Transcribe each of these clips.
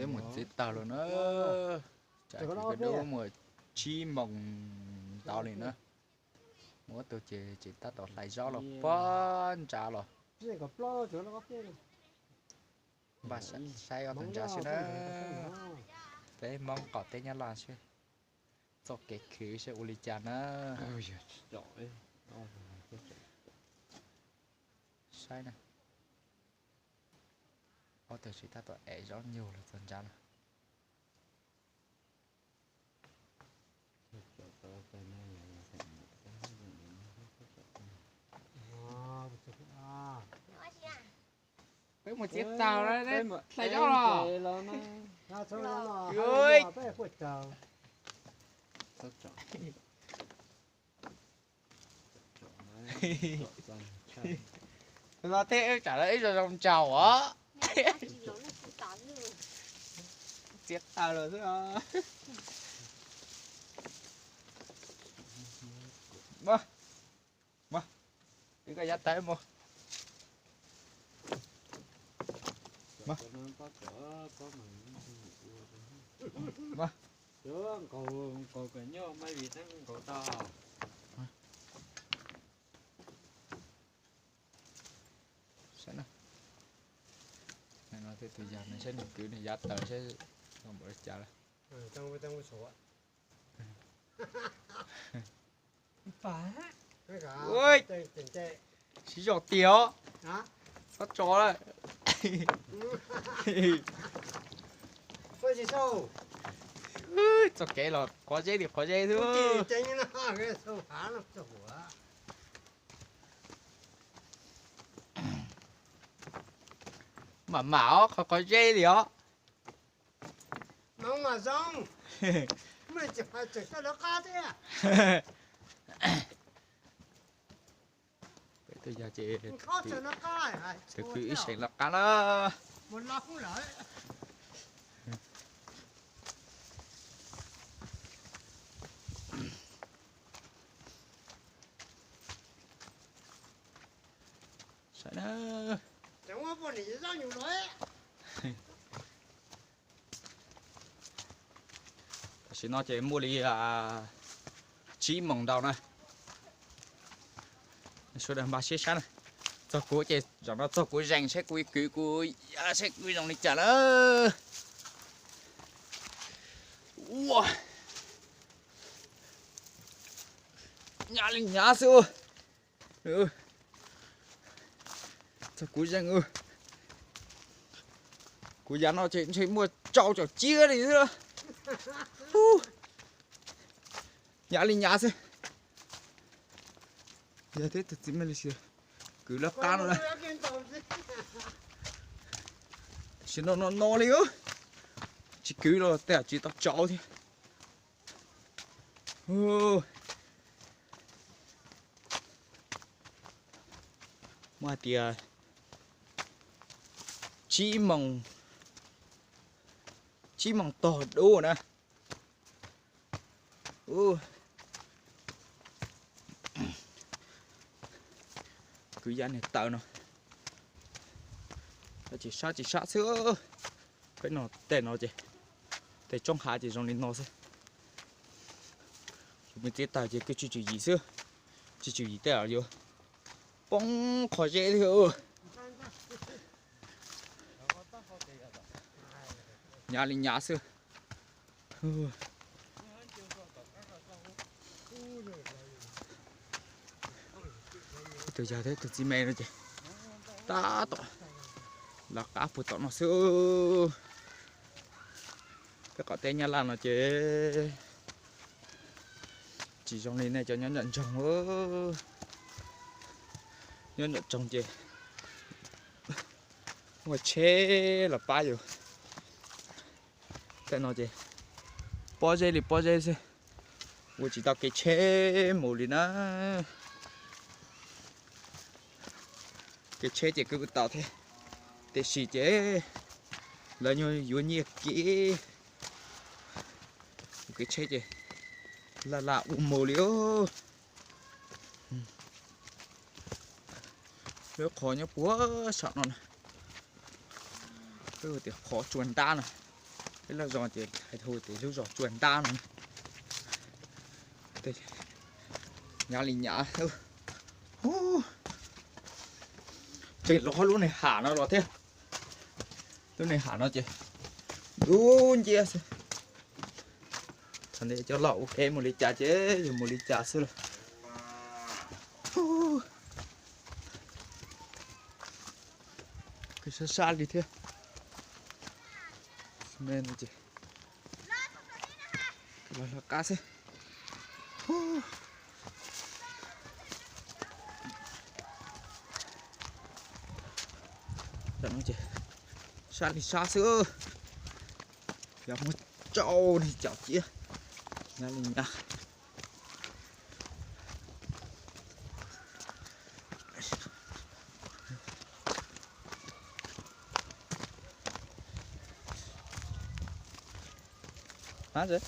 Peb mus txiav taws lawm na. Tsam tsis peb dub mus tsib moos ntau li na. Muab tus ces tseem tab tom hlais zaub los puag ntsa los. Npaj saib ob tug ntsa xwb na. Peb Hmoob qaum teb Nyab Laj xwb. Txoj kev khwv saib ua li cas na. Saib na. Ob tug tseem tab tom ev zaub nyug los txog ntsa na. Peb mus txiav taws, hlais zaub los. Los tej tsam lawv ib zoo zoo tsaus os. Txiav taws lawm xwb. Mus, mus, wb koj yav taws mus. Mus, mus, nkaus, nkaus kom nyuaj mas vim nkaus tau. Saib no, no tej tus yawg no saib nws kwv nws yav taws saib zoo npaum li cas lawm. Siv zog tiag os. Txhob tso lawm. Txoj kev los qhov zeb li qhov zeb xwb. Mam mam os, qhov qhov zeb li os. Peb tus yawg ces tus kwv ib seem loj qab na. Saib na. Tam sim no ces muaj li tsib moos ntau na. Sawv daws npaj siab saib na. Txog kuv ces zaum no txog kuv zees saib kuv kwv kuv yav saib kuv zoo li cas lawm. Ua, hnyav li hnyav xwb. Txog kuv zees, kuv yav no ces ntshe muaj rau caum ciab li xwb. Hnyav li hnyav xwb. Yog thiab tus txiv me li kwv lawv qab no na. Sim no no no li, tsis kwv los tej tsis tau tsau thiab. Muaj hais tias tsib moos, tsib moos tog dub na. Kwv yav niag taws no, tsis sab tsis sab xwb. Peb no tej no ces, tej tsoob hav ces zoo li no xwb. Yus me txiav taws ces kuj tsis tswm yim xwb, tsis tswm yim tej yuav poob qhov zeb thiab. Hnyav li hnyav xwb. Tus yawg thiab tus txiv me no ces tab tom lawv qab puag tom no xwb. Peb qaum teb Nyab Laj no ces tsis zoo li nej cov nyob nram nroog. Nyob nram nroog ces muaj tsheb los pab yus. Tej no ces pob zeb li pob zeb xwb, ua tsis tau kev tsheb mus li na. Kev tsheb ces kuj tau thiab, tiam sis ces lawv yuav nyiaj kev, kev tsheb ces laj laj ua mus li. Lub qhov nyob puag saum no na, tias qhov tsua ntab no. Peb lub zos ces hais tias lub zos Tsuas Ntab no. Nyav li nyav. Tseem los lub niag hav no los thiab. Lub niag hav no ces dub nciab xwb. Thaum ntawd cov laus ua ke mus li cas ces yus mus li cas xwb lawm. Sab sab li thiab. Ces los qab xwb. Sab li sab xwb. Yog muab tsau li cov ciab, nyav li nyav. Ces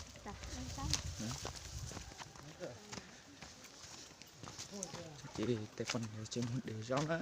tej poj niam tseem mus de zaub na.